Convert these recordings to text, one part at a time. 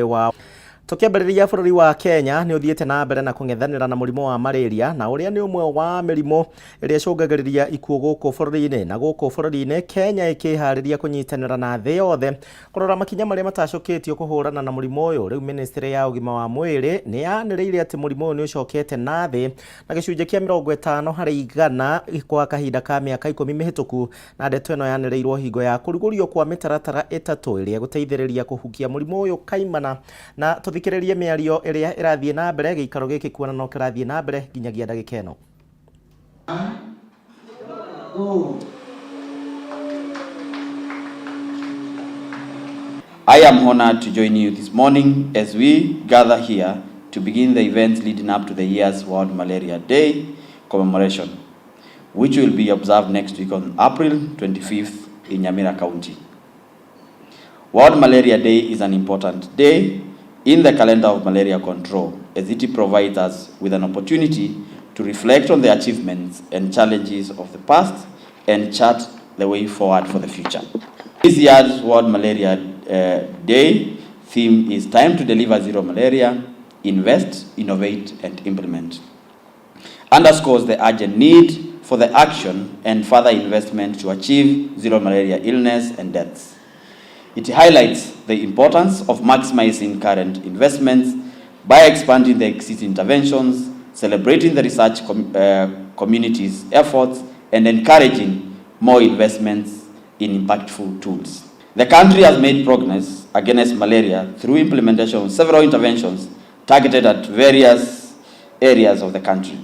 Wa Tũkĩambĩrĩria, bũrũri wa Kenya nĩ ũthiĩte na mbere na kũng'ethanĩra na mũrimũ wa malaria, na ũrĩa nĩ ũmwe wa mĩrimũ ĩrĩa ĩcũngagĩrĩria ikuũ gũkũ bũrũri-inĩ. Na gũkũ bũrũri-inĩ Kenya ĩkĩharĩria kũnyitanĩra na thĩ yothe kũrora makinya marĩa matacũkĩtio kũhũrana na mũrimũ ũyũ. Rĩu ministry ya ũgima wa mwĩrĩ nĩ yanĩrĩire atĩ mũrimũ ũyũ nĩ ũcokete na thĩ na gĩcunjĩ kĩa 50% kwa kahinda ka mĩaka 10 mĩhĩtũku. Na ndeto ĩno yanĩrĩirwo hingo ya kũrugũrio kwa mĩtaratara 3 ĩrĩa ĩgũteithĩrĩria kũhukia mũrimũ ũyũ kaimana. Na tũthikĩrĩrie mĩario ĩrĩa ĩrathiĩ na mbere gĩikaro gĩkĩ, kuona no kĩrathiĩ na mbere nginyagia ndagĩka ĩno. Go. I am honored to join you this morning as we gather here to begin the events leading up to the year's World Malaria Day commemoration, which will be observed next week on April 25th in Nyamira County. World Malaria Day is an important day in the calendar of malaria control, as it provides us with an opportunity to reflect on the achievements and challenges of the past and chart the way forward for the future. This year's World Malaria Day theme is Time to Deliver Zero Malaria, Invest, Innovate, and Implement. Underscores the urgent need for the action and further investment to achieve zero malaria illness and deaths. It highlights the importance of maximizing current investments by expanding the existing interventions, celebrating the research community's efforts, and encouraging more investments in impactful tools. The country has made progress against malaria through implementation of several interventions targeted at various areas of the country.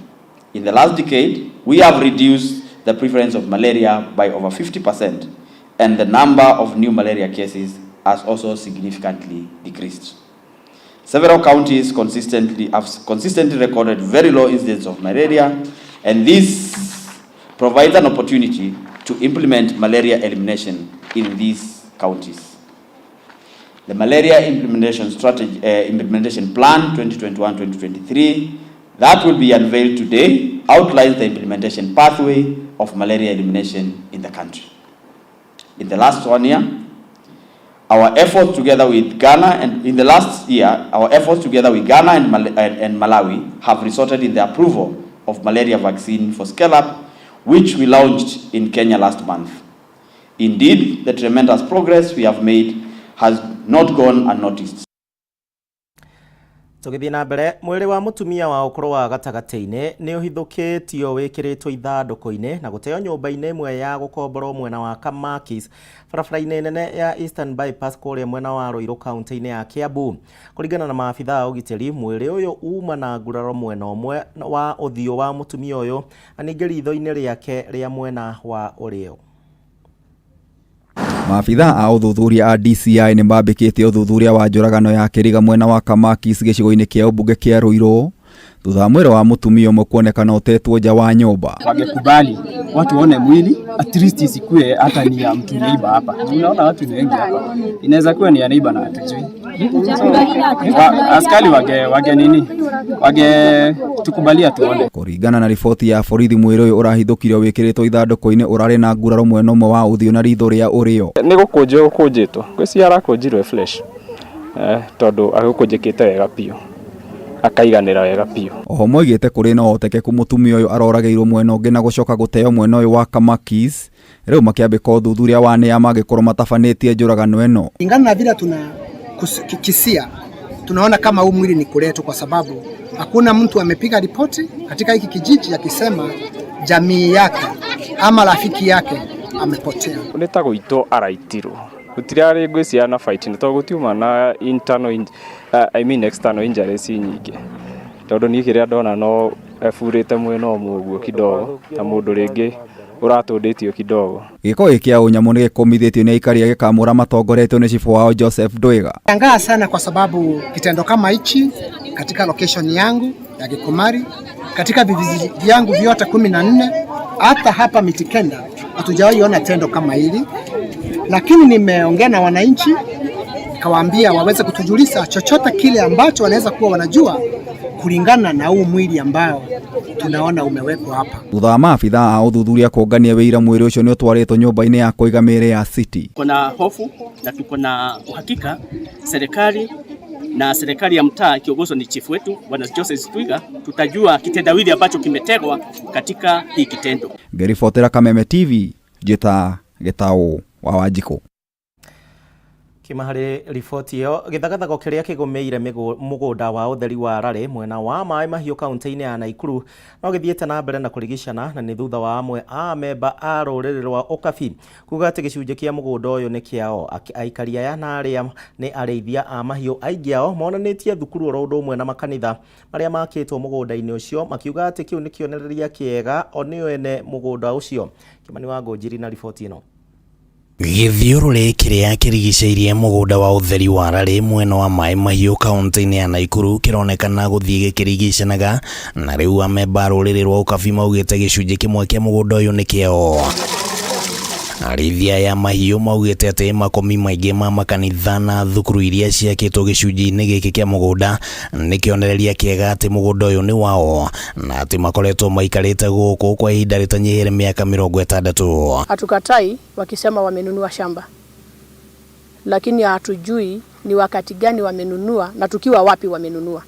In the last decade, we have reduced the prevalence of malaria by over 50%, and the number of new malaria cases has also significantly decreased. Several counties consistently have consistently recorded very low incidence of malaria, and this provides an opportunity to implement malaria elimination in these counties. The Malaria Implementation Strategy, Implementation Plan 2021-2023 that will be unveiled today outlines the implementation pathway of malaria elimination in the country. In the last one year, our efforts together with Ghana and in the last year, our efforts together with Ghana and Malawi have resulted in the approval of malaria vaccine for scale-up, which we launched in Kenya last month. Indeed, the tremendous progress we have made has not gone unnoticed. Tũgĩthiĩ na mbere, mwĩrĩ wa mũtumia wa ũkũrũ wa gatagatĩ-inĩ nĩ ũhithũkĩtio wĩkĩrĩtwo ithandũkũ-inĩ na gũteo nyũmba-inĩ ĩmwe ya gũkomborwo mwena wa Kamakis, barabara-inĩ nene ya Eastern Bypass kũrĩa mwena wa Ruiru, kaunti-inĩ ya Kiambu. Kũringana na maabitha a ũgitĩri, mwĩrĩ ũyũ uma na nguraro mwena ũmwe wa ũthiũ wa mũtumia ũyũ na ningĩ ritho-inĩ rĩake rĩa mwena wa ũrĩo. Maabitha a ũthuthuria a DCI nĩ mambĩkĩte ũthuthuria wa njũragano ya Kĩriga mwena wa Kamakis, gĩcigo-inĩ kĩa ũmbunge kĩa Ruiru, thutha wa mwĩrĩ wa mũtumia ũmwe kuonekana ũtetwo nja wa nyũmba. Wangekubali watu waone mwili, at least isikue hata ni ya mtu neighbor hapa. Unaona watu ni wengi hapa, inaweza kuwa ni ya neighbor na hatujui. So, askari wage nini wage tukubalia tuone. Kũringana na riboti ya borithi, mwĩrĩ ũyũ ũrahithũkirio wĩkĩrĩtwo ithandũkũ-inĩ ũrarĩ na nguraro mwena ũmwe wa ũthiũ na ritho rĩa ũrĩo. Nĩ gũkũnjwo gũkũnjĩtwo, ngwĩciria arakũnjirwo fresh, tondũ agũkũnjĩkĩte wega biũ, akaiganĩra wega biũ. Oho moigĩte kũrĩ na ũhotekeku mũtumia ũyũ aroragĩirwo mwena ũngĩ na gũcoka gũteo mwena ũyũ wa Kamakis. Rĩu makĩambĩka ũthuthuria wa nĩa mangĩkorwo matabanĩtie njũragano ĩno. Kulingana na vile tuna kisia, tunaona kama huu mwili ni kuletwa, kwa sababu hakuna mtu amepiga ripoti katika hiki kijiji akisema jamii yake ama rafiki yake amepotea. Nĩ ta gũitwo araitirwo, gũtirarĩ ngwĩciria na fight, nĩ tondũ gũtiuma na internal I mean external injuries nyingĩ, tondũ niĩ kĩrĩa ndona no eburĩte mwena ũmwe ũguo kidogo, ta mũndũ rĩngĩ ũratũndĩtio kidogo. Gĩko gĩkĩ kĩa ũnyamũ nĩ gĩkũmithĩtio nĩ aikari a Gĩkamũra matongoretio nĩ cibũ wao Joseph Ndwiga. Shangaa sana kwa sababu kitendo kama hichi katika location yangu ya Gikomari, katika vijiji vyangu vyote 14, hata hapa Mitikenda hatujawahi ona tendo kama hili, lakini nimeongea na wananchi kawaambia waweze kutujulisha chochote kile ambacho wanaweza kuwa wanajua kulingana na huu mwili ambao tunaona umewekwa hapa. Thutha wa maabitha a ũthuthuria kũngania wĩira, mwĩrĩ ũcio nĩ ũtwarĩtwo nyũmba-inĩ ya kũiga mĩĩrĩ ya City. Tuko na hofu na tuko na uhakika serikali Na serikali ya mtaa ikiongozwa ni chifu wetu Bwana Joseph Twiga, tutajua kitendawili ambacho kimetegwa katika hii kitendo. Ngĩribotera Kameme TV njĩta Gĩtaũ wa Wanjikũ. Kima harĩ riboti ĩyo, gĩthagathago kĩrĩa kĩgũmĩire mũgũnda wa ũtheri wa Rari mwena wa Maĩ Mahiũ kaunti-inĩ ya Naikuru no gĩthiĩte na mbere na kũrigicana, na nĩ thutha wa amwe a memba a rũrĩrĩ rwa Ũkabi kuga atĩ gĩcunjĩ kĩa mũgũnda ũyũ nĩ kĩao. Aikari aya na arĩa nĩ arĩithia a mahiũ aingĩ ao monanĩtie thukuru oro ũndũ ũmwe na makanitha marĩa makĩtwo mũgũnda-inĩ ũcio, makiuga atĩ kĩu nĩ kĩonereria kĩega o nĩo ene mũgũnda ũcio. Kĩmani wa Ngũnjiri na riboti ĩno. Gĩthiũrũrĩ kĩrĩa kĩrigicĩirie mũgũnda wa ũtheri wa Rari mwena wa Maĩ Mahiũ kaunti-inĩ ya Naikuru kĩronekana gũthiĩ gĩkĩrigicanaga, na rĩu amemba a rũrĩrĩ rwa Ũkabi maugĩte gĩcunjĩ kĩmwe kĩa mũgũnda ũyũ nĩ kĩao. Arĩithia aya mahiũ maugĩte atĩ makomi maingĩ ma makanitha na thukuru iria ciakĩtwo gĩcunjĩ-inĩ gĩkĩ kĩa mũgũnda nĩ kĩonereria kĩega atĩ mũgũnda ũyũ nĩ wao, na atĩ makoretwo maikarĩte gũkũ kwa ihinda rĩtanyihĩire mĩaka 60. Hatukatai wakisema wamenunua shamba, lakini hatujui ni wakati gani wamenunua na tukiwa wapi wamenunua,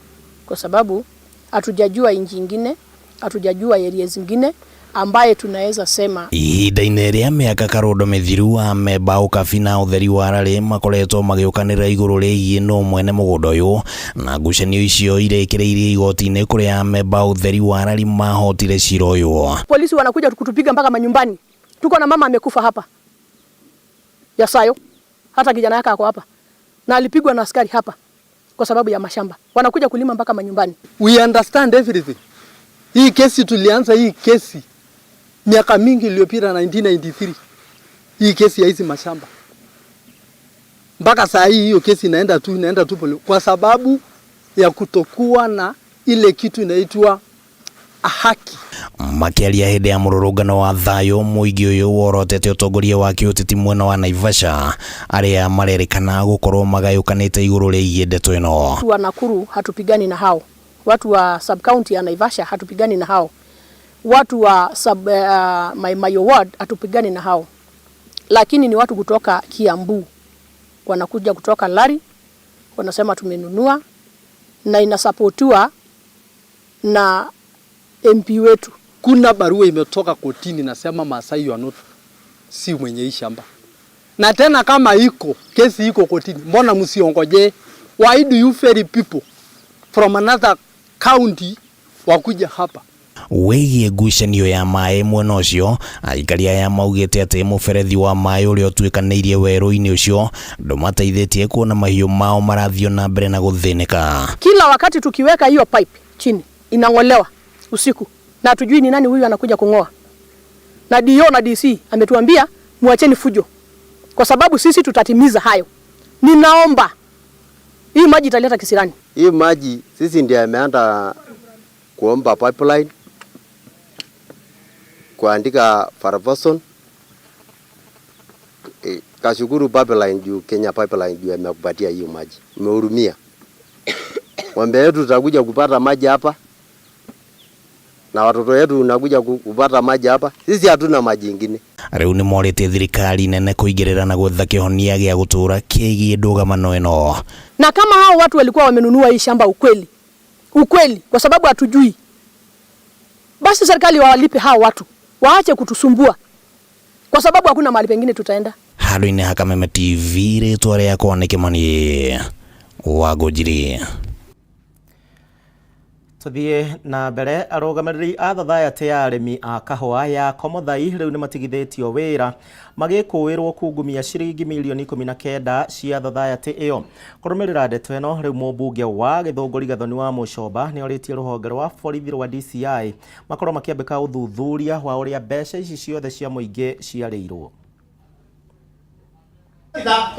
kwa sababu hatujajua nchi ingine, hatujajua area zingine ambaye tunaweza sema. Ihinda-inĩ rĩa mĩaka karondo mĩthiru, amemba Ũkabi na ũtheri wa Rari makoretwo magĩũkanĩrĩra igũrũ rĩgiĩ nũ mwene mũgũnda ũyũ, na ngucanio icio irĩkĩrĩirie igoti-inĩ kũrĩa amemba ũtheri wa Rari mahotire cira ũyũ. Polisi wanakuja kutupiga mpaka manyumbani. Tuko na mama amekufa hapa Yasayo, hata kijana yake ako hapa na alipigwa na askari hapa kwa sababu ya mashamba. Wanakuja kulima mpaka manyumbani. We understand everything. Hii kesi tulianza hii kesi miaka mingi iliyopita 1993. Hii kesi ya hizi mashamba. Mpaka saa hii hiyo kesi inaenda tu pole kwa sababu ya kutokuwa na ile kitu inaitwa haki. Makĩaria hĩndĩ ya mũrũrũngano wa thayũ, mũingĩ ũyũ worotete ũtongoria wa kĩũteti mwena wa Naivasha arĩa marerĩkana gũkorwo magayũkanĩte igũrũ rĩgiĩ ndeto ĩno. Watu wa Nakuru hatupigani na hao, watu wa sub county ya Naivasha hatupigani na hao, watu wa sub Mayo ward hatupigani na hao, lakini ni watu kutoka Kiambu wanakuja kutoka Lari wanasema tumenunua, na inasapotiwa na MP wetu. Kuna barua imetoka kotini nasema Masai you are not si mwenye hii shamba. Na tena kama iko kesi iko kotini, mbona msiongoje? Why do you ferry people from another county wakuja hapa? Wĩgiĩ ngucanio ya maĩ mwena ũcio, aikari aya maugĩte atĩ mũberethi wa maĩ ũrĩa ũtuĩkanĩirie werũ-inĩ ũcio ndũmateithĩtie kuona mahiũ mao marathiĩ na mbere na gũthĩnĩka. Kila wakati tukiweka hiyo pipe chini inang'olewa usiku na hatujui ni nani huyu anakuja kung'oa. Na DO na DC ametuambia muacheni fujo kwa sababu sisi tutatimiza hayo. Ninaomba hii maji italeta kisirani. Hii maji sisi ndiye ameanza kuomba pipeline, kuandika Farvason, kashukuru pipeline juu Kenya pipeline juu amekupatia hiyo maji. Umehurumia. Ng'ombe yetu tutakuja kupata maji hapa na watoto wetu unakuja kupata maji hapa. Sisi hatuna maji ingine. Rĩu nĩ morĩtie thirikari nene kũingĩrĩra na gwetha kĩhonia gĩa gũtũũra kĩgiĩ ndũgamano ĩno. Na kama hao watu walikuwa wamenunua hii shamba ukweli, ukweli, kwa sababu hatujui, basi serikali wawalipe hao watu, waache kutusumbua kwa sababu hakuna mahali pengine tutaenda. Handũ-inĩ ha Kameme TV, rĩtwa rĩakwa nĩ Kĩmani wa Ngũnjiri. Tuthie na mbere, arũgamĩrĩri a thathayatĩ ya arĩmi a kahũa ya Komothai rĩu nĩmatigithĩtio wĩra magĩkũĩrwo kungumia ciringi mirioni 19 cia thathayatĩ ĩyo. Kũrũmĩrĩra ndeto ĩno, rĩu mũmbunge wa Gĩthũngũri Gathoni wa Mũcomba nĩorĩtie rũhonge rwa borithi rwa DCI makorwo makĩambĩka ũthuthuria wa ũrĩa mbeca ici ciothe cia mũingĩ ciarĩirwo.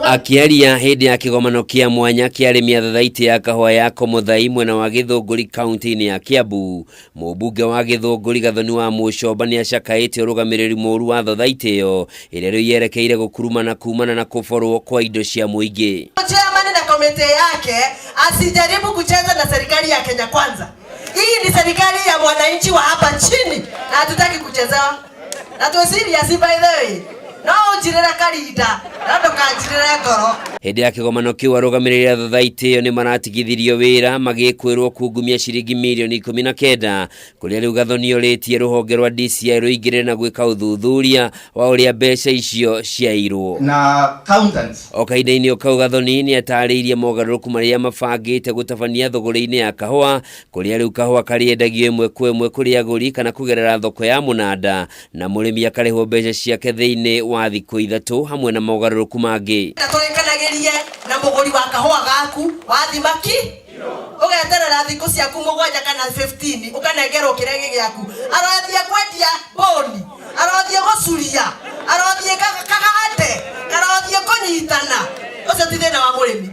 Akĩaria hĩndĩ ya kĩgomano kĩa mwanya kĩa arĩmi a thathaitĩ ya kahũa ya Komothai mwena wa Gĩthũngũri kaunti-inĩ ya Kiambu, mũmbunge wa Gĩthũngũri Gathoni wa Mũcomba nĩacakaĩte ũrũgamĩrĩri mũũru wa thathaitĩ ĩyo ĩrĩa rĩu yerekeire gũkurumana kumana na kũborwo kwa indo cia mũingĩ. Chairman na komite yake asijaribu kucheza na serikali ya Kenya Kwanza. Hii ni serikali ya mwananchi wa hapa chini na hatutaki kuchezewa. Na tuwe serious by the way. No ũnjirĩre karinda no ndũkanjirĩre ngoro. Hĩndĩ ya kĩgomano kĩu arũgamĩrĩri a thothaitĩ ĩyo nĩ maratigithirio wĩra magĩkwĩrwo kungumia ciringi mirioni 19 kũrĩa rĩu Gathoni orĩtie rũhonge rwa DCI rũingĩrĩre na gwĩka ũthuthuria wa ũrĩa mbeca icio ciairwo. Na accountants. O kahinda-inĩ o kau Gathoni nĩ atarĩirie mogarũrũku marĩa mabangĩte gũtabania thũgũrĩ-inĩ ya kahũa kũrĩa rĩu kahũa karĩendagio ĩmwe kwa ĩmwe kũrĩ agũri kana kũgerera thoko ya mũnanda na mũrĩmi akarĩhwo mbeca ciake thĩinĩ wa thikũ 3 hamwe na mogarũrũku mangĩ. Na tũrĩkanagĩrie na mũgũri wa kahũa gaku wathima ki ũgeterera thikũ ciaku 7 kana 15 ũkanengerwo kĩrĩa gĩ gĩaku. Arothiĩ kwendia mbũni, arothiĩ gũcuria, arothiĩ kagande, arothiĩ kũnyitana, ũcio ti thĩna wa mũrĩmi.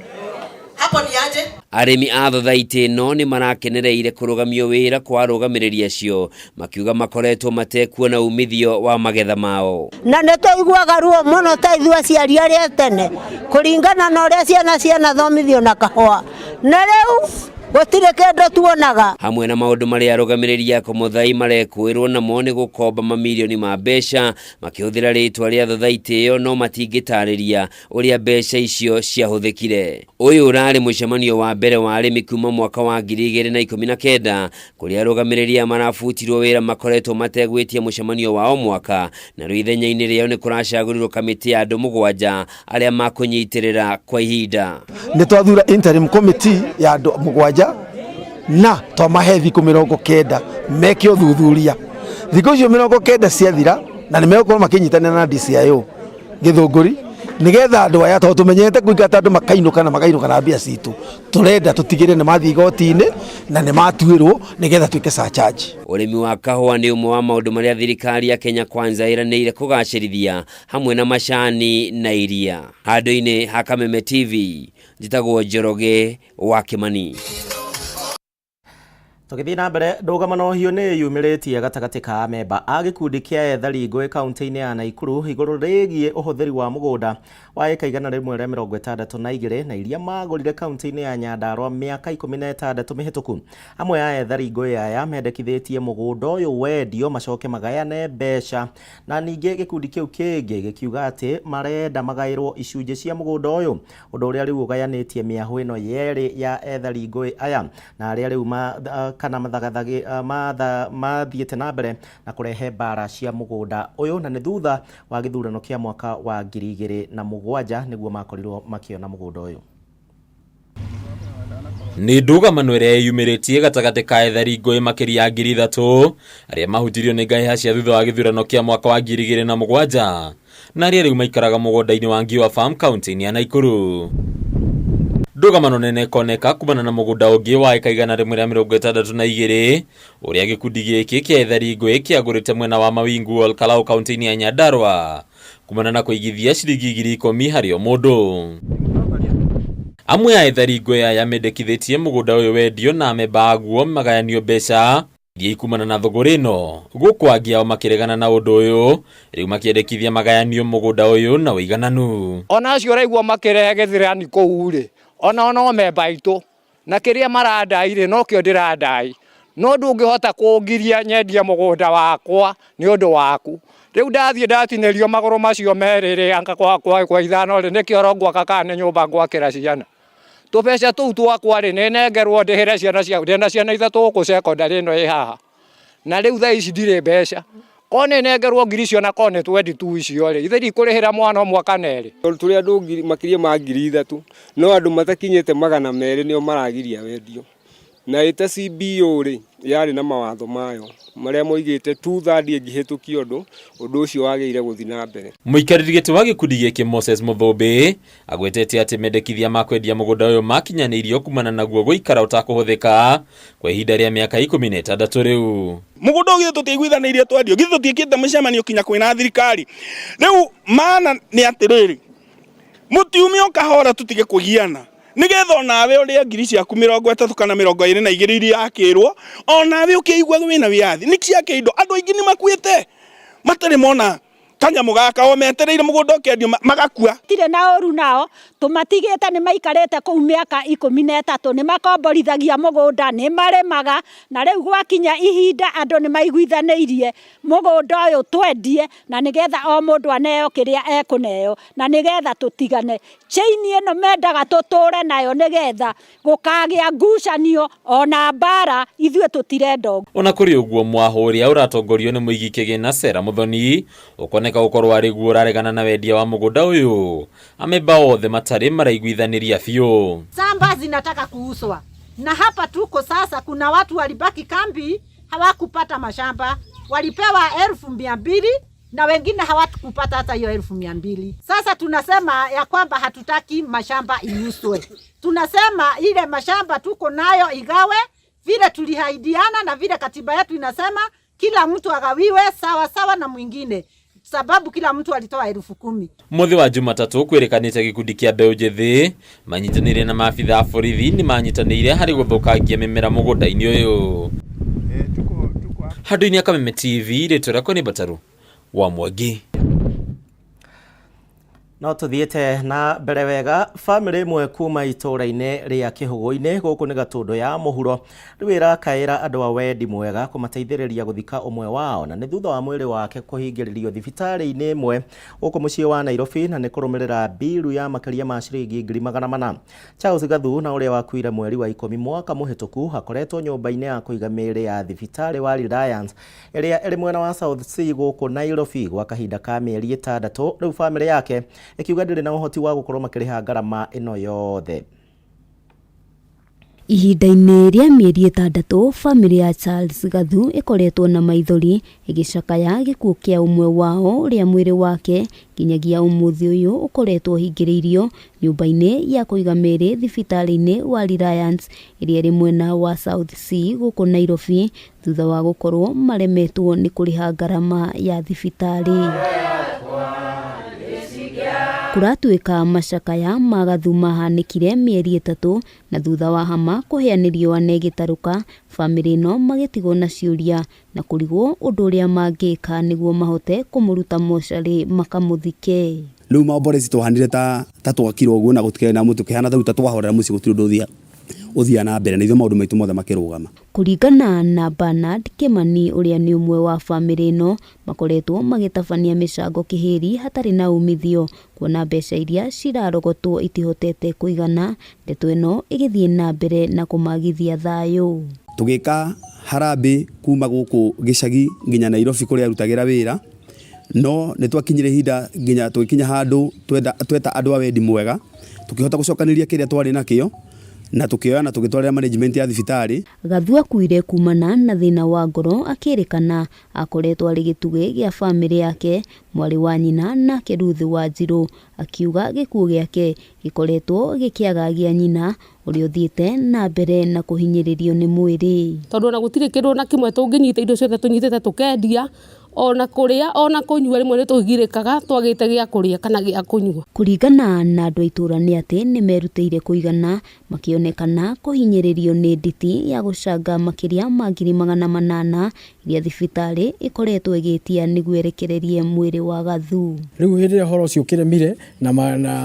Hapo ni aje? Arĩmi a thothaitĩ ĩno nĩ marakenereire kũrũgamio wĩra kwa arũgamĩrĩri acio makiuga makoretwo matekuona umithio wa magetha mao. Na nĩ tũiguaga ruo mũno ta ithuĩ aciari arĩa tene kũringana na ũrĩa ciana cianathomithio na kahũa, na rĩu gũtirĩ kĩndũ tuonaga. Hamwe na maũndũ marĩa arũgamĩrĩri a Komothai marekũĩrwo namo nĩ gũkomba mamirioni ma mbeca makĩhũthĩra rĩtwa rĩa thothaitĩ ĩyo no matingĩtarĩria ũrĩa mbeca icio ciahũthĩkire. Ũyũ ũrarĩ mũcemanio wa mbere wa arĩmi kuma mwaka wa 2019 kũrĩa arũgamĩrĩri aya marabutirwo wĩra makoretwo mategwĩtia mũcemanio wa o mwaka, na rĩu ithenya-inĩ rĩao nĩ kũracagũrirwo kamĩtĩ ya andũ 7 arĩa makũnyitĩrĩra kwa ihinda. Nĩ twathura interim committee ya andũ 7 na twamahe thikũ 90 meke ũthuthuria. Thikũ icio 90 ciathira na nĩ megũkorwo makĩnyitanĩra na DCIO Gĩthũngũri nigetha andũ aya tondũ tũmenyete kũingata andũ makainũka na makainũka na mbia citũ, tũrenda tũtigĩre nĩ mathiĩ igoti-inĩ na nĩ matuĩrwo nigetha twĩke surcharge. Ũrĩmi wa kahũa nĩ ũmwe wa maũndũ marĩa thirikari ya Kenya Kwanza ĩranĩire kũgacĩrithia hamwe na macani na iria. Handũ-inĩ ha Kameme TV, njĩtagwo Njoroge wa Kĩmani. Tũgĩthiĩ na mbere, ndũgamano hiũ nĩ yumĩrĩtie gatagatĩ ka amemba a gĩkundi kĩa ethari ngũĩ kaunti-inĩ ya Naikuru igũrũ rĩgiĩ ũhũthĩri wa mũgũnda wa ĩka 162 na iria magũrire kaunti-inĩ ya Nyandarua mĩaka 16 mĩhĩtũku. Amwe a ethari ngũĩ aya mendekithĩtie mũgũnda ũyũ wendio macoke magayane mbeca, na ningĩ gĩkundi kĩu kĩngĩ gĩkiuga atĩ marenda magaĩrwo icunjĩ cia mũgũnda ũyũ, ũndũ ũrĩa rĩu ũgayanĩtie mĩahũ ĩno yerĩ ya ethari ngũĩ aya na arĩa rĩu kana mathiĩte na mbere na kũrehe mbara cia mũgũnda ũyũ, na nĩ thutha wa gĩthurano kĩa mwaka wa 2007 nĩguo makorirwo makĩona mũgũnda ũyũ. Nĩ ndũgamano ĩrĩa yumĩrĩtie gatagatĩ ka ethari ngũĩ makĩria ya 3,000 arĩa mahutirio nĩ ngahĩha cia thutha wa gĩthurano kĩa mwaka wa 2007 na arĩa rĩu maikaraga mũgũnda-inĩ wa Ngiwa Farm kaunti-inĩ ya Naikuru. Ndũgamano nene ĩkoneka kumana na mũgũnda ũngĩ wa ĩka 162 ũrĩa gĩkundi gĩkĩ kĩa ethari ngũĩ kĩagũrĩte mwena wa Mawingu Olkalau kaunti-inĩ ya Nyandarua kumana na kũigithia ciringi 10,000 harĩ o mũndũ. Amwe a ethari ngũĩ aya mendekithĩtie mũgũnda ũyũ wendio na amemba aguo magayanio mbeca iria ikumana na thũgũrĩ ĩno, gũkũ angĩ ao makĩregana na ũndũ ũyũ rĩu makĩendekithia magayanio mũgũnda ũyũ na ũigananu. Ona acio ũraigua makĩrehe gĩthirani kũu rĩ, ona no memba aitũ na kĩrĩa marandai rĩ, nokĩo ndĩrandai, no ndũngĩhota kũngiria nyendie mũgũnda wakwa nĩ ũndũ waku. Rĩu ndathiĩ ndatinĩrio magũrũ macio merĩ rĩ, anga kwa 5 rĩ, nĩkĩo oro ngwaka kana nĩ nyũmba ngwakĩra ciana. Tũbeca tũu twakwa rĩ, nĩ nengerwo ndĩhĩre ciana ciakwa, ndĩna ciana 3 gũkũ secondary ĩno ĩ haha, na rĩu thaa ici ndirĩ mbeca. Korwo nĩ nengerwo ngiri icio na korwo nĩ twendi tu icio rĩ, ithe ndikũrĩhĩra mwana ũmwe kana erĩ. Tũrĩ andũ makĩria ma 3,000, no andũ matakinyĩte 200 nĩo maragiria wendio. Na ĩta CBO rĩ, yarĩ na mawatho mayo marĩa moigĩte 2/3 ĩngĩhĩtũkia ũndũ, ũndũ ũcio wagĩrĩire gũthiĩ na mbere. Mũikarĩri gĩtĩ wa gĩkundi gĩkĩ Moses Mũthũmbĩ agwetete atĩ mendekithia ma kwendia mũgũnda ũyũ makinyanĩirio kumana naguo gũikara ũtakũhũthĩka kwa ihinda rĩa mĩaka 16 rĩu. Mũgũnda ũyũ githĩ tũtiaiguithanĩirie twendio, githĩ tũtiĩkĩte mĩcemanio kinya kwĩna thirikari. Rĩu maana nĩ atĩrĩrĩ, mũtiume o kahora tũtige kũgiana, nĩgetha onawe ũrĩe ngiri ciaku 30 kana 22 iria yakĩrwo, onawe ũkĩigua wĩna wĩyathi. Nĩ ciake indo, andũ aingĩ nĩ makuĩte matarĩ mona Kanyamũ gaka o metereire mũgũnda ũkĩendio magakua. Tirĩ na ũru nao, tũmatigĩte nĩ maikarĩte kũu mĩaka 13, nĩ makomborithagia mũgũnda, nĩ marĩmaga, na rĩu gwakinya ihinda andũ nĩ maiguithanĩirie mũgũnda ũyũ twendie na nĩgetha o mũndũ aneo kĩrĩa ekũneo na nĩgetha tũtigane. Chain ĩno mendaga tũtũre nayo nĩgetha gũkagĩa ngucanio ona mbara, ithuĩ tũtirenda ũguo. Ona kũrĩ ũguo, mwahũ ũrĩa ũratongorio nĩ mũigi kĩgĩna Sarah Muthoni ũkoneka gũkorwo arĩ guo ũraregana na wendia wa mũgũnda ũyũ, amemba othe matarĩ maraiguithanĩria biũ. Shamba zinataka kuuzwa na hapa tuko sasa, kuna watu walibaki kambi hawakupata mashamba, walipewa 200,000 na wengine hawakupata hata hiyo 200,000. Sasa tunasema ya kwamba hatutaki mashamba iuzwe, tunasema ile mashamba tuko nayo igawe vile tulihaidiana na vile katiba yetu inasema, kila mtu agawiwe sawa sawa na mwingine, sababu kila mtu alitoa 10,000. Mũthĩ wa Jumatatũ kwĩrĩkanĩte gĩkundi kĩa mbeũ njĩthĩ manyitanĩire na maabitha a borithi nĩ manyitanĩire harĩ gũthũkangia mĩmera mũgũnda-inĩ ũyũ. Handũ-inĩ ya Kameme TV, rĩtwa rĩakwa nĩ Mbataru wa Mwangi. No tuthiĩte na mbere wega. Bamĩrĩ ĩmwe kuma itũũra-inĩ rĩa Kĩhũgũ-inĩ gũkũ nĩ Gatũndũ ya mũhuro rĩu ĩrakaĩra andũ a wendi mwega kũmateithĩrĩria gũthika ũmwe wao, na nĩ thutha wa mwĩrĩ wake kũhingĩrĩrio thibitarĩ-inĩ ĩmwe gũkũ mũciĩ wa Nairobi, na nĩ kũrũmĩrĩra mbiru ya makĩria ma ciringi 400,000. Charles Gathu, na ũrĩa wakuire mweri wa 10 mwaka mũhĩtũku, akoretwo nyũmba-inĩ ya kũiga mĩĩrĩ ya thibitarĩ wa Reliance ĩrĩa ĩrĩ mwena wa South C gũkũ Nairobi gwa kahinda ka mĩeri 6. Rĩu bamĩrĩ yake ĩkiuga ndĩrĩ na ũhoti wa gũkorwo makĩrĩha ngarama ĩno yothe. Ihinda-inĩ rĩa mĩeri 6, bamĩrĩ ya Charles Gathu ĩkoretwo na maithori ĩgĩcakaya gĩkuũ kĩa ũmwe wao ũrĩa mwĩrĩ wake nginyagia ũmũthĩ ũyũ ũkoretwo ũhingĩrĩirio nyũmba-inĩ ya kũiga mĩĩrĩ thibitarĩ-inĩ wa Reliance ĩrĩa ĩrĩ mwena wa South C gũkũ Nairobi, thutha wa gũkorwo maremetwo nĩ kũrĩha ngarama ya thibitarĩ. Kũratuĩka macakaya ma Gathu mahanĩkire mĩeri 3 na thutha wa hama kũheanĩrio ane gĩtarũka, bamĩrĩ ĩno magĩtigwo na ciũria na kũrigwo ũndũ ũrĩa mangĩka nĩguo mahote kũmũruta mocarĩ makamũthike. Rĩu maomboreci twahanire ta twakirwo ũguo na gũtikĩrĩ na mũtũ kĩhana ta twahorera mũciĩ gũtirĩ ũndũ ũthiaga na mbere na ithuĩ maũndũ maitũ mothe makĩrũgama. Kũringana na Bernard Kimani ũrĩa nĩ ũmwe wa bamĩrĩ ĩno, makoretwo magĩtabania mĩcango kĩhĩri hatarĩ na umithio, kuona mbeca iria cirarogotwo itihotete kũigana, ndeto ĩno ĩgĩthiĩ na mbere na kũmagithia thayũ. Tũgĩka harambĩ kuma gũkũ gĩcagi nginya Nairobi kũrĩa arutagĩra wĩra, no nĩ twakinyire ihinda nginya tũgĩkinya handũ tweta andũ a wendi mwega, tũkĩhota gũcokanĩrĩria kĩrĩa twarĩ nakĩo na tũkĩoya na tũgĩtwarĩra management ya thibitarĩ. Gathu akuire kumana na thĩna wa ngoro akĩrĩkana akoretwo arĩ gĩtugĩ gĩa bamĩrĩ yake, mwarĩ wa nyina nake Ruth Wanjirũ akiuga gĩkuũ gĩake gĩkoretwo gĩkĩagagia nyina ũrĩa ũthiĩte na mbere na kũhinyĩrĩrio nĩ mwĩrĩ. Tondũ ona gũtirĩ kĩndũ ona kĩmwe tũngĩnyita, indo ciothe tũnyitĩte tũkendia, ona kũrĩa ona kũnyua rĩmwe nĩ tũgirĩkaga twagĩte gĩa kũrĩa kana gĩa kũnyua. Kũringana na andũ a itũũra nĩ atĩ nĩ merutĩire kũigana makĩonekana kũhinyĩrĩrio nĩ nditi ya gũcanga makĩria ma 800,000 iria thibitarĩ ĩkoretwo ĩgĩtia nĩguo ĩrekererie mwĩrĩ wa Gathu. Rĩu hĩndĩ ĩrĩa ũhoro ũcio ũkĩremire na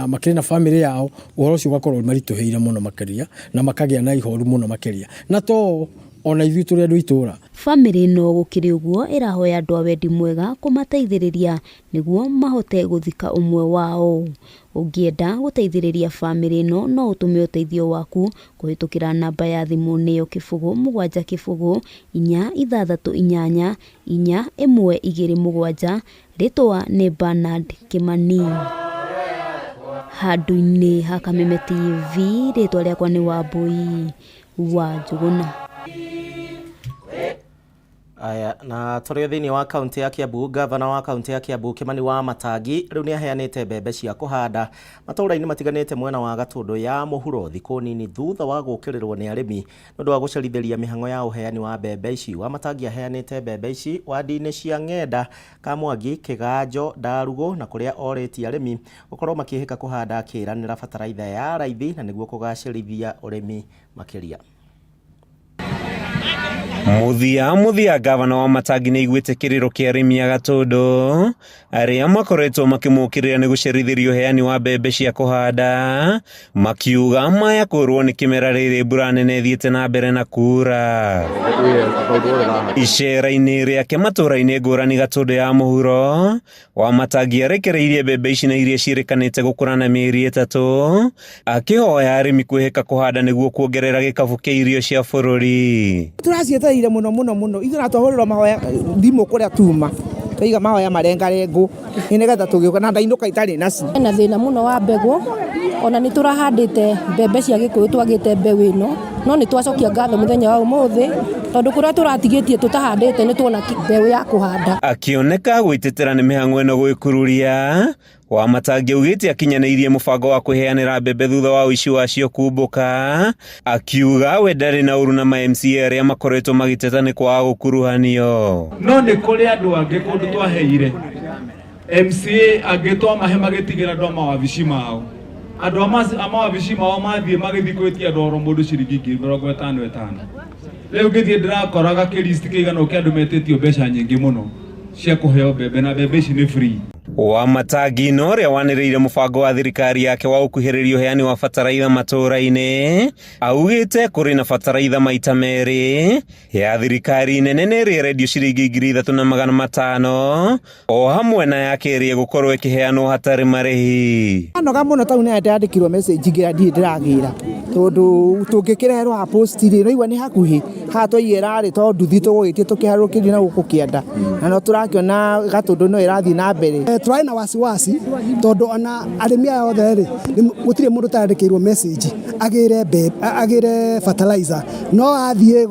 makĩrĩ na bamĩrĩ yao, ũhoro ũcio ũgakorwo maritũhĩire mũno makĩria na makagĩa na ihoru mũno makĩria, na to ona ithuĩ tũrĩ andũ itũũra. Bamĩrĩ ĩno gũkĩrĩ ũguo ĩrahoya andũ a wendi mwega kũmateithĩrĩria nĩguo mahote gũthika ũmwe wao. Ũngĩenda gũteithĩrĩria bamĩrĩ ĩno no ũtũme ũteithio waku kũhĩtũkĩra namba ya thimũ nĩyo 0 7 0 4 6 8 4 1 2 7. Rĩtwa nĩ Bernard Kimani. Handũ-inĩ ha Kameme TV, rĩtwa rĩakwa nĩ Wambui wa Njũgũna. Aya, na tũrĩ thĩinĩ wa kaunti ya Kiambu, gavana wa kaunti ya Kiambu Kimani wa Matangi rĩu nĩ aheanĩte mbembe cia kũhanda matũũra-inĩ matiganĩte mwena wa Gatũndũ ya mũhuro thikũ nini thutha wa gũũkĩrĩrwo nĩ arĩmi nĩ ũndũ wa gũcerithĩria mĩhang'o ya ũheani wa mbembe ici. Wa Matangi aheanĩte mbembe ici wandi-inĩ cia Ng'enda, Kamwangi, Kĩganjo, Ndarugũ na kũrĩa orĩtie arĩmi gũkorwo makĩhĩka kũhanda akĩĩranĩra bataraitha ya raithi na nĩguo kũgacĩrithia ũrĩmi makĩria. Mũthia mũthia gavana wa Matangi nĩ aiguĩte kĩrĩro kĩa arĩmi a Gatũndũ arĩa makoretwo makĩmũkĩrĩra nĩ gũcerithĩrio ũheani wa mbembe cia kũhanda makiuga maya kũrwo nĩ kĩmera rĩrĩ mbura nene ĩthiĩte na mbere na kura. Icera-inĩ rĩake matũũra-inĩ ngũrani Gatũndũ ya mũhuro Wamatangi arekereirie mbembe ici na iria ciĩrĩkanĩte gũkũra na mĩeri ĩtatũ akĩhoya arĩmi kwĩhĩka kũhanda nĩguo kuongerera gĩkabũ kĩa irio cia bũrũri. Tũracietereire mũno mũno mũno ithuĩ na twahũrĩrwo mahoya thimũ kũrĩa tuma twaiga mahoya marengarengwo nĩgetha tũgĩũka na ndainũka itarĩ nacio. Hena thĩna mũno wa mbegũ ona nĩ tũrahandĩte mbembe cia gĩkũyũ twagĩte mbeũ ĩno no nĩ twacokia ngatho mũthenya wa ũmũthĩ tondũ kũrĩa tũratigĩtie tũtahandĩte nĩ tuona mbeũ ya kũhanda. Akĩoneka gwĩtetera nĩ mĩhang'o ĩno gwĩkururia, Wamatangi augĩte akinyanĩirie mũbango wa kwĩheanĩra mbembe thutha wa ũici wacio kumbũka, akiuga we ndarĩ na ũru na ma MCA arĩa makoretwo magĩteta nĩ kwaga gũkuruhanio. No nĩ kũrĩ andũ angĩ kũndũ twaheire MCA angĩ twamahe magĩtigĩra andũ a mawabici mao. Andũ a mawabici mao mathiĩ magĩthiĩ gwĩtia andũ oro mũndũ ciringi 50,000 ĩtano. Rĩu ngĩthiĩ ndĩrakoraga kĩristi kĩigana ũũ kĩa andũ metĩtio mbeca nyingĩ mũno cia kũheo mbembe na mbembe ici nĩ free. Wamatangi na ũrĩa wanĩrĩire mũbango wa thirikari yake wa gũkuhĩrĩria ũheani wa bataraitha matũũra-inĩ augĩte kũrĩ na bataraitha maita merĩ ya thirikari nene nĩ ĩrĩa ĩrendio ciringi 3,500 o hamwe na ya kerĩ ĩgũkorwo ĩkĩheanwo hatarĩ marĩhi. Anoga mũno tau nĩ ndandĩkirwo message ngĩra ndirĩ ndĩragĩra tondũ tũngĩkĩreherwo haha post rĩ naigua nĩ hakuhĩ haha twaigĩra rĩ to nduthi tũgũgĩtie tũkĩharũkĩrie na gũkũ kĩanda na no tũrakĩona Gatũndũ no ĩrathiĩ na mbere. Tũrarĩ na wasiwasi tondũ ona arĩmi aya othe rĩ gũtirĩ mũndũ ũtandĩkĩirwo message agĩre agĩre fertilizer no athiĩ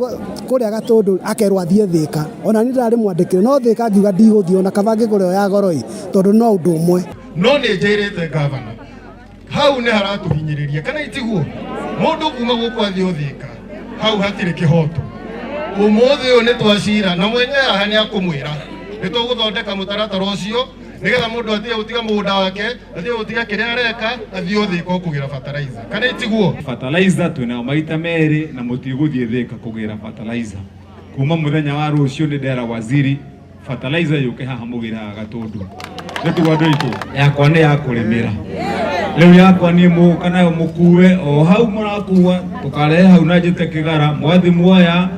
kũrĩa Gatũndũ akerwo athiĩ Thĩka ona niĩ ndarĩ mwandĩkĩre no Thĩka ngiuga ndigũthiĩ ona kaba ngĩgũre ya goro ĩ tondũ no ũndũ ũmwe. No nĩ njĩrĩte gavana hau nĩ haratũhinyĩrĩria kana itiguo mũndũ kuma gũkũ athiĩ Thĩka hau hatirĩ kĩhoto. Ũmũthĩ ũyũ nĩ twacira na mwenye haha nĩ akũmwĩra nĩ tũgũthondeka mũtaratara ũcio nĩgetha mũndũ atige gũtiga mũgũnda wake atige gũtiga kĩrĩa areka athiĩ Thĩka kũgĩra fertilizer kana itiguo. Fertilizer twĩnayo maita merĩ na mũtigũthiĩ Thĩka kũgĩra fertilizer. Kuma mũthenya wa rũciũ nĩ ndera waziri fertilizer yũke haha mũgĩraga Gatũndũ. Nĩtiguo andũ aitũ? Yakwa nĩ ya kũrĩmĩra. Rĩu yakwa niĩ mũgũka nayo mũkue o hau mũrakua tũkarehe hau na njĩte kĩgara mwathi muoya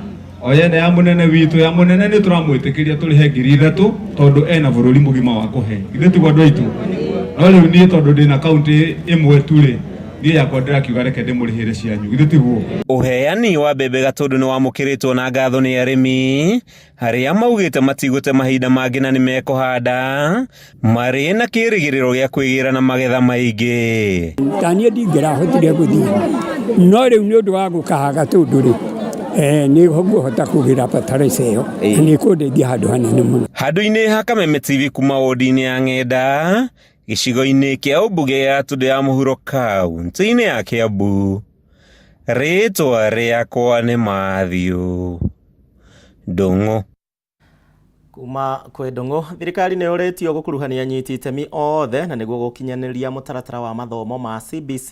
oyene ya mũnene witũ ya mũnene nĩ tũramwĩtĩkĩria tũrĩhe 3,000 tondũ ena bũrũri mũgima wa kũhe. Githĩ tiguo andũ aitũ? No rĩu niĩ tondũ ndĩna kaũntĩ ĩmwe tu rĩ niĩ yakwa ndĩrakiuga reke ndĩmũrĩhĩre cianyu. Githĩ tiguo? Ũheani wa mbembe Gatũndũ nĩ wamũkĩrĩtwo na ngatho nĩ arĩmi arĩa maugĩte matigũte mahinda mangĩ na nĩ mekũhanda marĩ na kĩrĩgĩrĩro gĩa kwĩgĩra na magetha maingĩ. Ta niĩ ndingĩrahotire gũthiĩ no rĩu nĩ ũndũ wa gũkaha Gatũndũ rĩ nĩ ngũhota kũgĩra bataraitha ĩyo na nĩ ĩkũndeithia handũ hanene mũno. Handũ-inĩ ha Kameme TV kuma wodi-inĩ ya Ng'enda gĩcigo-inĩ kĩa ũmbunge ya Gatũndũ ya mũhuro kaunti-inĩ ya Kiambu, rĩtwa rĩakwa nĩ Matthew Ndung'u. Kuma kwĩ Ndung'u, thirikari nĩ yũrĩtio gũkuruhania anyiti itemi othe na nĩguo gũkinyanĩria mũtaratara wa mathomo ma CBC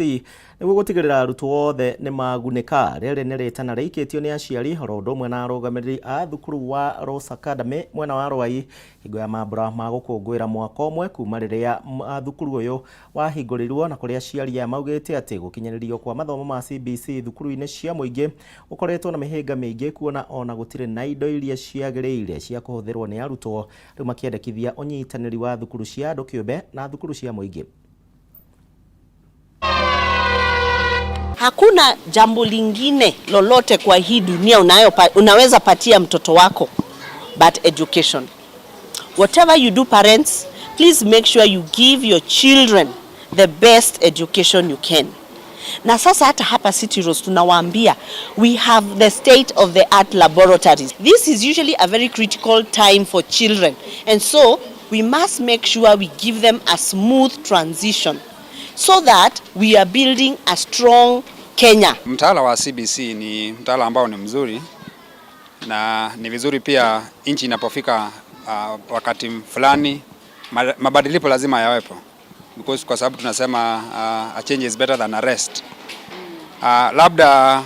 nĩguo gũtigĩrĩra arutwo othe nĩ magunĩka. Rĩrĩ nĩ rĩtana rĩikĩtio nĩ aciari oro ũndũ ũmwe na arũgamĩrĩri a thukuru wa Rose Academy mwena wa Rwai hingo ya mambura ma gũkũngũĩra mwaka ũmwe kuma rĩrĩa thukuru ũyũ wahingũrirwo na kũrĩa aciari aya maugĩte atĩ gũkinyanĩrio kwa mathomo ma CBC thukuru-inĩ cia mũingĩ ũkoretwo na mĩhĩnga mĩingĩ kuona ona gũtirĩ na indo iria ciagĩrĩire cia kũhũthĩrwo nĩ arutwo rĩu makĩendekithia ũnyitanĩri wa thukuru cia andũ kĩũmbe na thukuru cia mũingĩ. Hakuna jambo lingine lolote kwa hii dunia unaweza patia mtoto wako but education. Whatever you do parents, please make sure you give your children the best education you can. Na sasa hata hapa City Rose tunawaambia we have the state of the art laboratories. This is usually a very critical time for children, and so we must make sure we give them a smooth transition so that we are building a strong Kenya. Mtaala wa CBC ni mtaala ambao ni mzuri na ni vizuri pia nchi inapofika wakati fulani mabadiliko lazima yawepo, because kwa sababu tunasema a change is better than a rest. Labda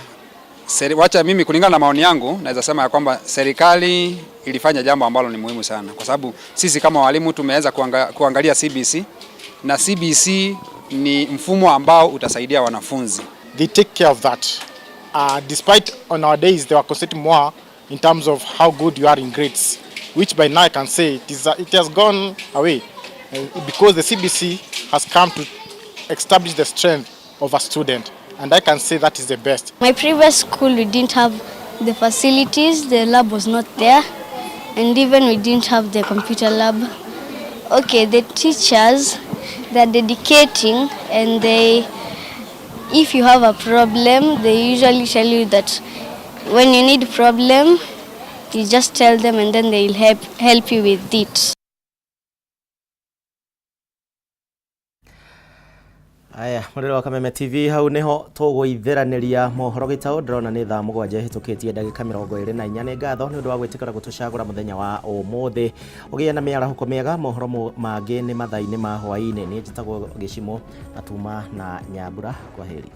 Seri, wacha mimi kulingana na maoni yangu naweza sema ya kwamba serikali ilifanya jambo ambalo ni muhimu sana, kwa sababu sisi kama walimu tumeweza kuangalia CBC na CBC ni mfumo ambao utasaidia wanafunzi. They take care of that. Despite on our days they were concentrating more in terms of how good you are in grades, which by now I can say it has gone away because the CBC has come to establish the strength of a student, and I can say that is the best. My previous school, we didn't have the facilities, the lab was not there, and even we didn't have the computer lab. Okay, the teachers, they're dedicating, and they, if you have a problem, they usually tell you that when you need problem, you just tell them and then they'll help you with it. Aya, mũrĩro wa Kameme TV, hau nĩho tũgũithĩranĩria mohoro gĩtaũ. Ndĩrona nĩ thaa 7 ĩhĩtũkĩtie ndagĩka 24. Nĩ ngatho nĩ ũndũ wa gwĩtĩkĩra gũtũcagũra mũthenya wa ũmũthĩ. Ũgĩe na mĩarahũko mĩega. Mohoro mangĩ nĩ mathaa-inĩ ma hwaĩ-inĩ. Niĩ njĩtagwo Gĩcimo na tuma na Nyambura. Kwaheri.